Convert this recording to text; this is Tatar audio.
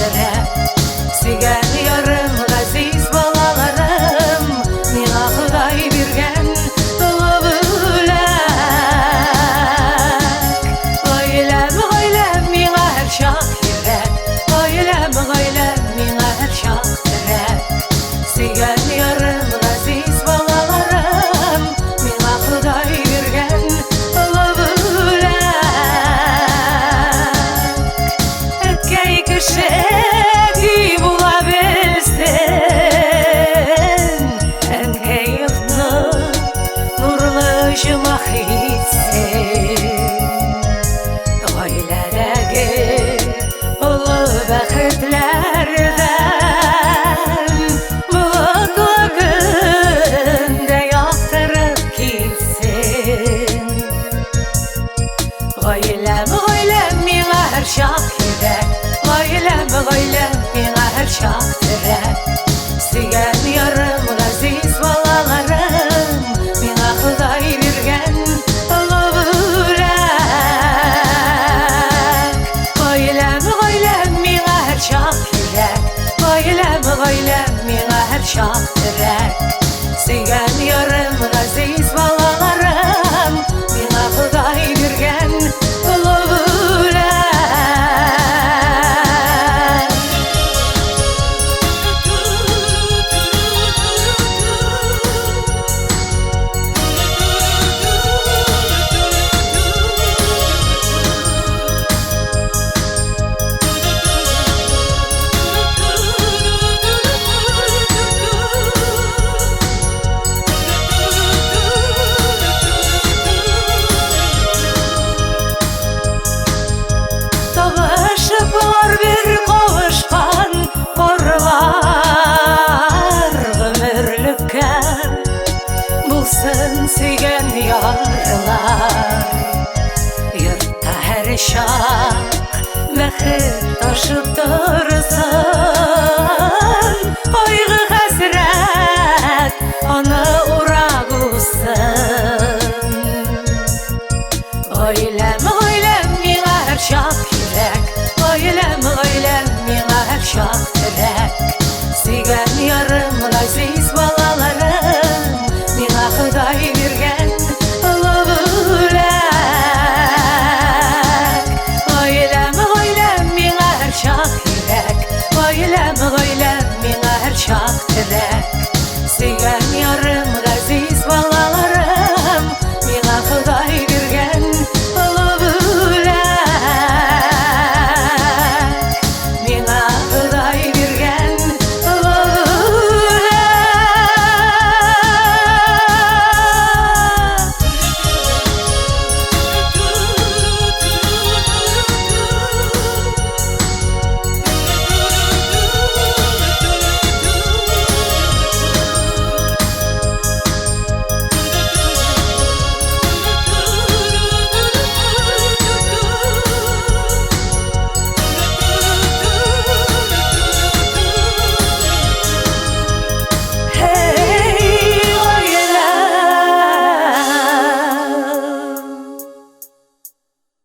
терәк. Сөйгән ярым, газиз балаларым, миңа Ходай биргән олы бүләк. Гаиләм, гаиләм миңа һәрчак кирәк. Гаиләм, гаиләм миңа һәрчак терәк. Сөйгән ярым, газиз балаларым, миңа Ходай биргән олы бүләк. Әткәй кеше көй була белсен, әнкәй йортны нурлы оҗмах итсен. Гаиләдәге олы бәхетләрдән болытлы көндә яктырып китсен. Гаиләм, гаиләм миңа һәрчак кирәк. Гаиләм, гаиләм миңа һәрчак терәк. Сөйгән ярым, газиз балаларым, миңа Ходай биргән олы бүләк. Гаиләм, гаиләм миңа һәрчак кирәк. Гаиләм, гаиләм миңа һәрчак терәк. Сөйгән ярым, газиз балаларым, миңа Ходай биргән олы бүләк. Табышып бар бер кавышкан парлар, гомерлеккә булсын сөйгән ярлар. Йортта һәр чак бәхет ташып торсын, кайгы хәсрәт аны урап узсын. Гаиләм, гаиләм миңа һәрчак кирәк. Гаиләм, гаиләм миңа һәрчак терәк. Сөйгән ярым, газиз балаларым, миңа Ходай биргән олы бүләк. Гаиләм, гаиләм миңа һәрчак кирәк. Гаиләм, гаиләм миңа һәрчак терәк.